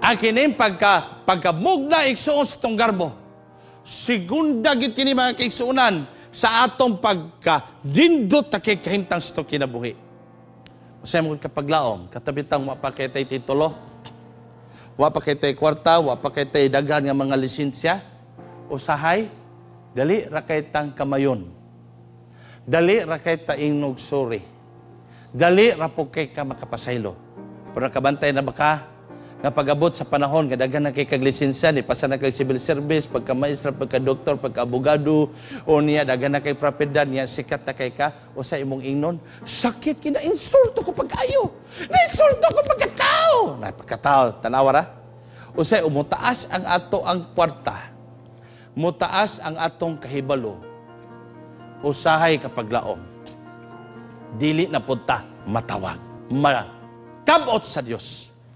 Ang kining pagkamugna, igsuon, sa atong garbo. Segunda gid kini, mga kaigsuonan, sa atong pagka nindot na kay kahimtang sa atong kinabuhi. Usahay mo kapaglaom, katabi tang wa pa kay tay titulo, wa pa kay tay kwarta, wa pa kay tay daghan nga mga lisensya, usahay, dali ra kay tang kamayon. Dali ra kay ta ingnog sorry. Dali ra po kay ka makapasaylo. Pero nakabantay na ba ka nga pag-abot sa panahon nga daghan na kay kag lisensya ni pasa na kay civil service, pagka maestra, pagka doktor, pagka abogado, o niya daghan na kay propiedad niya, sikat na kay ka, o sa imong ingnon, "Sakit kina insulto ko pag-ayo. Insulto ko pagkatao." Na pagkatao, tanawa ra. Usay umutaas ang ato ang kwarta. Mutaas ang atong kahibalo. Usahay kapaglaom, dili na punta matawag. Makabot sa Dios.